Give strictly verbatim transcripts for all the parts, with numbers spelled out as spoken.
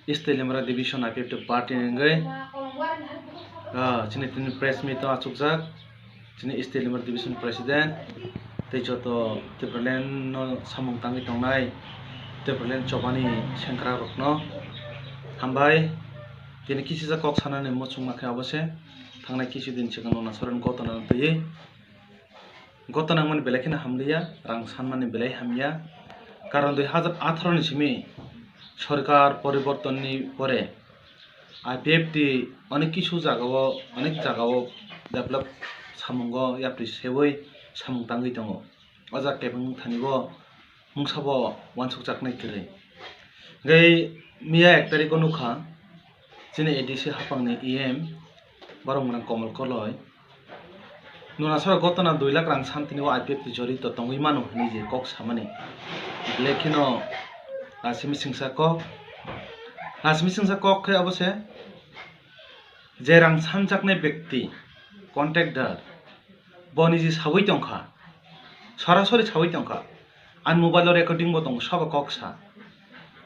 East Telimara Division I P F T party ni wngwi, ah, chini tini press meet o achukjak chini East Telimara Division President tei joto Tipraland no samung tangwi tongnai Tipraland chobani sengkrak rokno hambai. Tini kisijak kok sanani muchungma khe obo se thangnai kisu din swkang Nona Soren gotona twiwi. Gotto nangmani belai kheno hamliya, rang sanmani belai hamya. Karon dui hazar atharo ni simi sorkar poriborton ni pore I P F T onek kisu jagao, onek jagao develop samungo yapri seui samung tangwi tongo. O jaga kebeng thani bo mungsa bo uansukjaknai kwrwi. Hingke miya ek tarikh o nukha, chini A D C hapangni E M borok mwnang Komol Koloi. Nuna sora gotona dui lakh rang santini o I P F T jorito tongwi mano hinwi je kok samani. Belai kheno, ah, simi singsa kok. Ah, simi singsa kok khe obo se je rang sanjaknai bekti, contractor, bo niji saui tongkha, sorasori saui tongkha. Ani mobile o recording bo tongo, sobo kok sa.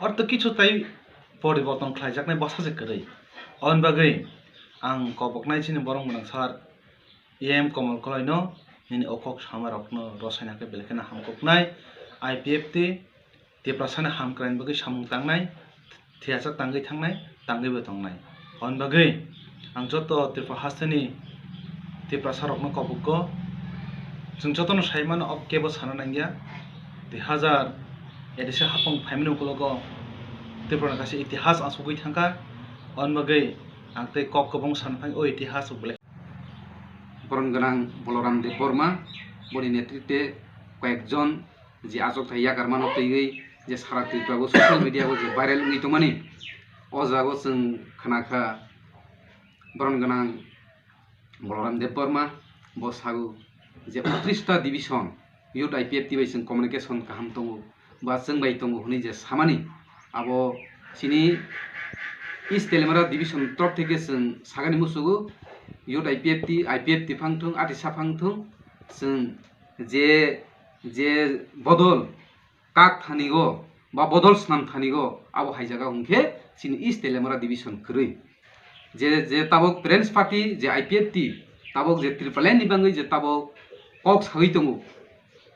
Orto kichu tai poriborton khlaijaknai bwsa se kwrwi. Aboni bagwi ang koboknai chini borok mwnang sir E M Komol Koloi no nini o kok sama rokno rosaina khe belai kheno hamkuknai. I P F T Tiprasani hamkraini bagwi samung tangnai, thiyasa tangwi thangnai, tangwibo tongnai. Aboni bagwi ang joto Tripura hasteni Tiprasa rokno kobugo, chwng jotono sai mano, o kebo sana nangya. Dui hazar A D C hapung phaimani ukulogo Tripura ni kaisa itihas asugwi thangkha. Aboni bagwi ang tei kok kwbang sana thang o itihas belai. Boron gwnang Boloram Debbarma, boni netrite koyekjon je achukthai yakar mano twiwi je sara Tripura o social media o je viral wngwi tongmani, o jaga o chwng khna kha boron gwnang Boloram Debbarma bo sago je untris ta division youth I P F T bai chwng communication kaham tongo ba chwng bai tongo hwnwi je samani, abo chini East Telimara division torop theke chwng sagani musugo youth I P F T, I P F T phang thung, atisa phang thung, chwng je, je bodol kak thani go ba bodol snam thani go abo hai jaga hwnkhe chini East Telimara division kwrwi. Je, je tabok Friends Party, je I P F T, tabok je Tipraland ni bagwi je tabok kok sawi tongo,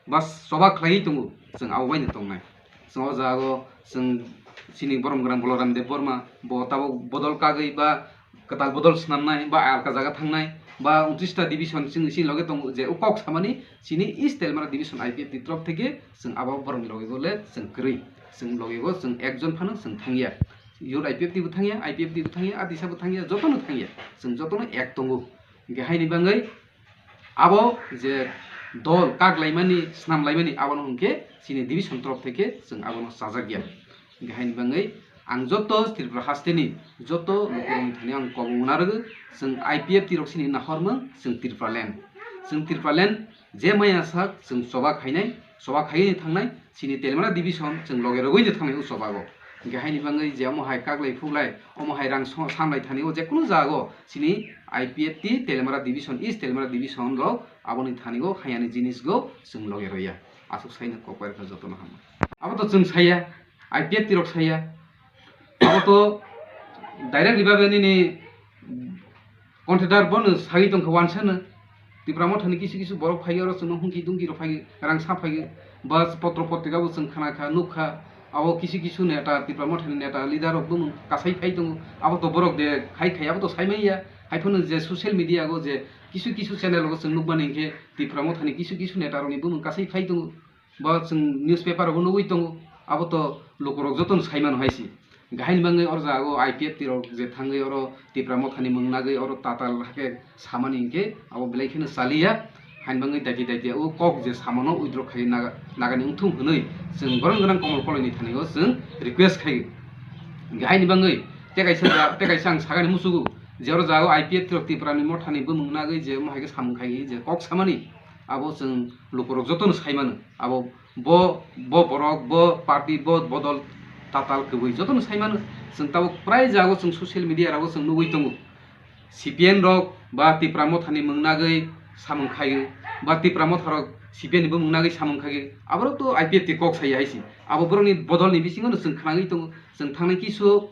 ba choba khlaiwi tongo, chwng abo bai no tongnai. Chwng o jaga o chwng chini borom gwnang Boloram Debbarma, bo tabok bodol kagwi ba kwtal bodol swnamnai, ba alka jaga thangnai, ba untris ta division chwng chini loge tongo, je o kok samani chini East Telimara division I P F T ni torop theke chwng abo borokni loge go le chwng kwrwi. Chwng loge go chwng ekjon phano chwng thangya. Youth I P F T bo thangya, I P F T bo thangya, atisa bo thangya, jotono thangya. Chwng jotono ek tongo. Hingke haini bagwi abo je dol kak laimani, snam laimani, abono hwnkhe chini division torop theke chwng abono chajakya. Hingke haini bagwi ang joto Tripura hasteni joto lukurokni thani ang kobong narwgo, chwng I P F T rok chini nahormung, chwng Tipraland. Chwng Tipraland je maya sak chwng choba khainai, choba khaiwi thangnai, chini Telimara division chwng loge rogwi thangnai o chobago. Hingke haini bagwi je omo hai kaklai phuklai, omo hai rang so-, samlai thani o jekunu jago chini I P F T Telimara division, East Telimara division rok aboni thani o hayani jinis go chwng loge roya. Aswk saino kok bai rwkha jotono hama. Abo to chwng saya, I P F T rok saya. Abo to direct ribabe nini contractor bono sagwi tongkha wansano. Tipra mothani kisu kisu borok phai oro chwngno hungki dungki rok phai rang sa phai bus potro potrika bo chwng khna kha nuk kha. Abo kisu kisu neta Tipra mothani neta leader rok bumung kasai phai tongo. Abo to borok de khai khai abo to sai manya. Hai phano je social media go je kisu kisu channel go chwng nuk mani hinkhe Tipra mothani kisu kisu neta rokni bumung kasai phai tongo. Bo chwng newspaper rogo nugwi tongo, abo to lukurok jotono sai mano hai se. Hingke haini bagwi oro jaga o I P F T rok je thangwi oro Tipra mothani mung nagwi oro tatal hakhe samani hinkhe abo belai kheno chaliya. Haini bagwi daiti daiti o kok je samano withdraw khai naga, nagani wngthung hwnwi chwng borom gwnang Komol Koloi ni thani o chwng request khai. Hingke haini bagwi tei kaisa ja-, tei kaisa ang sagani musugo je oro jaga o I P F T rok Tipra ni mothani bumung nagwi je omo hai khe samung khai je kok samani abo chwng lukurok jotono sai mano. Abo bo, bo borok, bo party, bo bodol tatal kwbwi jotono sai mano. Chwng tabuk prai jago chwng social media rogo chwng nugwi tongo. C P M rok ba Tipra mothani mung nagwi samung khaio, ba Tipra motha rok C P M ni bumung nagwi samung khaio. Aborok to I P F T kok sai hai se. Abo borokni bodolni bisingo no chwng khnagwi tongo. Chwng thangnai kisu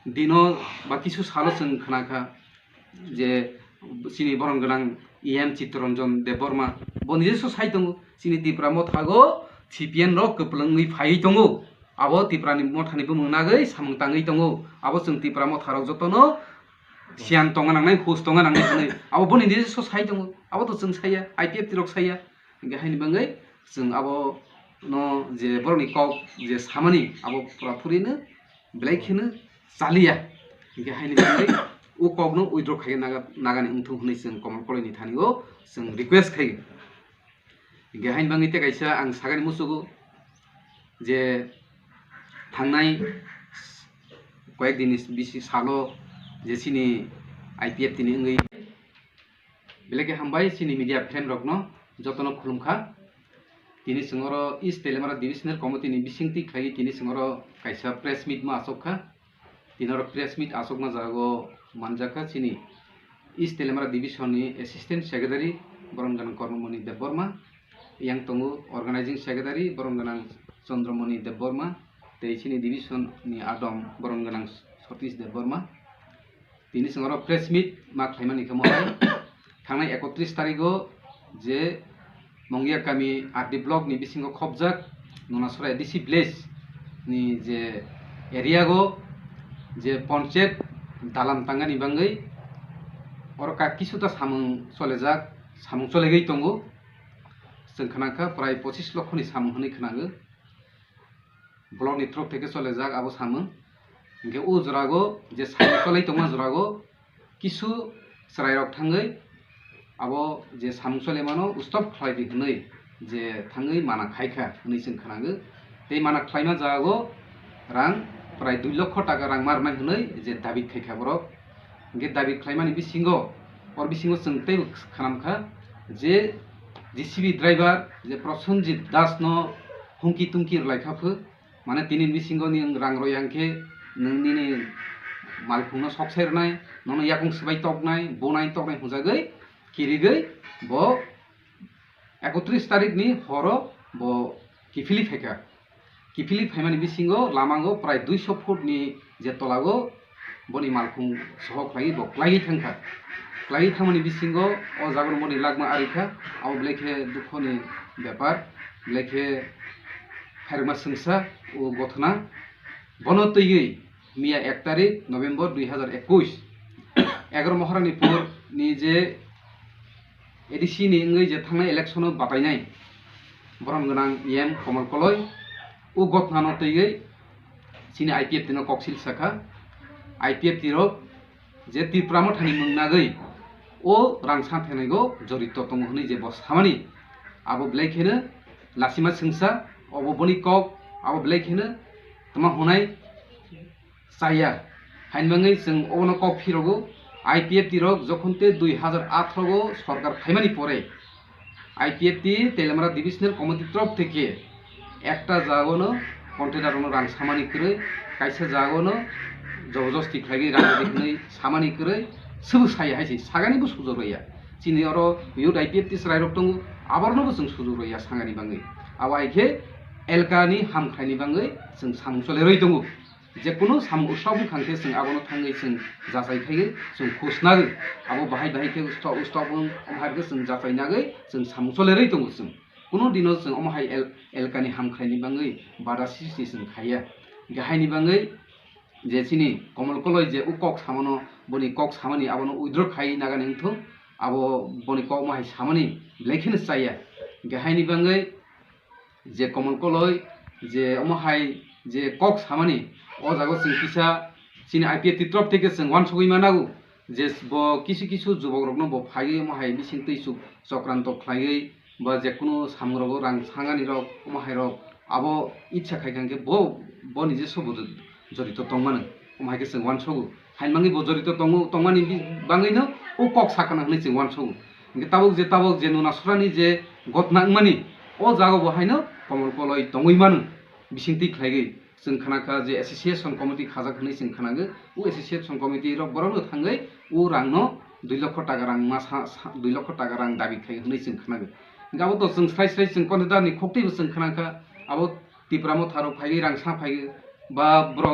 Dino ba kisu salo chwng khna kha je chini borom gwnang E M Chittaranjan Debbarma bo nijeso sai tongo, chini Tipra Motha go C P M rok kwplwngwi phaiwi tongo, abo Tipra ni Motha ni bumung nagwi samung tangwi tongo, abo chwng Tipra Motha rok jotono siyan tonga nangnai, hus tonga nangnai hwnwi abo boni nijeso sai tongo, abo to chwng saiya, I P F T rok saiya. Hingke haini bagwi chwng abo no je borokni kok je samani abo pura phurino belai kheno chaliya. Hingke haini bagwi o kokno withdraw khai naga, nagani wngthung hwnwi chwng Komol Koloini thani o chwng request khai. Hingke haini bagwi tei kaisa ang sagani muchugo je thangnai koyek din ni bisi salo je chini I P F T ni wngwi Belai khe hambai chini media friend rokno jotono khulumkha. Tini chwng oro East Teliamura Divisional Committee ni bisingtwi khlaiwi tini chwng oro kaisa press meet ma achukha. Tini oro press meet achukma jaga o manjakha chini East Teliamura Division ni Assistant Secretary borom gwnang Kormomoni Debbarma, yang tongo Organizing Secretary borom gwnang Chandramoni Debbarma, tei chini division ni adom borom gwnang Satish Debbarma. Tini chwng oro press meet ma khlaimani khe mohai thangnai ekotris tarigo je Mongia kami R D block ni bisingo khopjak Nunasora A D C village ni je area go je ponchayat dalam tangani bangwi oro ka kisuta samung cholejak, samung cholegwi tongo. Chwng khna kha prai pochis lokho ni samung hwnwi khnago. Block ni through theke cholejak abo samung. Hingke o jorago je samung cholai tongma jorago kisu chwrairok thangwi abo je samung cholaimano stop khlai di hwnwi je thangwi mana khai kha hwnwi chwng khnago. Tei mana khlaima jagao rang prai dui lokho taka rang ma rwnai hwnwi je dabi khai kha borok. Hingke dabi khlaimani bisingo, or bisingo chwng teibo khanam kha je J C B driver je Prosenjit Das no hungki tungki rwlai kha pho, mane tini bisingo ni rang roi ang khe nwng nini malkhung no sok sai rwnai, nono yakung swbai toknai, bonai toknai hwnjagwi kirigwi bo ekotris tarik ni horo bo kiphilwi phaikha. Kiphilwi phaimani bisingo lamango prai duiso foot ni je tolago boni malkhung soho khlaiwi bo klaiwi thangkha. Klaiwi thangmani bisingo o jagano boni lakma arikha, abo belai khe dukho ni bepar, belai khe khairokma swngsa o gothona. Bono twiwi miya ek tarik November dui hazar ekush, egaroh Moharani pur ni je A D C ni wngwi je thangnai election o batainai borom gwnang E M Komol Koloi o gothona no twiwi chini I P F T no koksil sakha. I P F T rok je Tipra Mothani mung nagwi o rang sa phenaigo jorito tongo hwnwi je bo samani, abo belai kheno lasima swngsa, obo boni kok, abo belai kheno tama hwnai chaya. Haini bagwi chwng obono kok phirogo, I P F T rok jokhon te dui hazar athro o sorkar phaimani pore I P F T Teliamura Divisional Committee torof theke ekta jagano container rokno rang samani kwrwi, kaisa jagano jobojosti khlaiwi rang rwdi hwnwi samani kwrwi, swbo saya hai se sagani bo sujok rwya. Chini oro youth I P F T chwrairok tongo, aborno bo chwng sujok rwya sangani bagwi. Abo hai khe elkani hamkhraini bagwi chwng samung cholerwi tongo. Jekunu samung ustok wngkha khe chwng abono thangwi chwng jachai khaiwi chwng khusnagwi abo bahai bahai khe ustok ustok wng omo hai khe chwng jachai nagwi chwng samung cholerwi tongo chwng. Kunu dino chwng omo hai el-, elkani hamkhraini bagwi bada sisi chwng khaiya. Hingkhe haini bagwi je chini Komol Koloi je o kok samano, boni kok samani abono withdraw khai nagani wngthung, abo boni kok omo hai samani belai kheno chaya. Hingkhe haini bagwi je Komol Koloi je omo hai je kok samani, o jaga chwng kisa chini I P F T torof theke chwng uansugwi manago je bo kisu kisu jubok rokno bo phaiwi omo hai bising twi chuk chokranto khlaiwi ba jekunu samung rogo rang sangani rok omo hai rok abo itsa khai kha hwnkhe bo, bo nije sobo jorito tongmani, omo hai khe chwng uansugo. Haini bagwi bo jorito tongo, tongmani bi-, bagwino o kok sakana hwnwi chwng uansugo. Hingkhe tabuk je, tabuk je Nunasora ni je gotna wngmani, o jaga bo haino Komol Koloi tongwi mano, bising twi khlaigwi. Chwng khna kha je association committee khajak hwnwi chwng khnago, o association committee rok borokno thangwi o rangno dui lokho taka rang ma sa, sa, dui lokho taka rang dabi khlai hwnwi chwng khnago. Hingkhe abo to chwng srai srai chwng container ni khok twibo chwng khna kha, abo Tipra Motha rok phaiwi rang sa phaiwi ba borok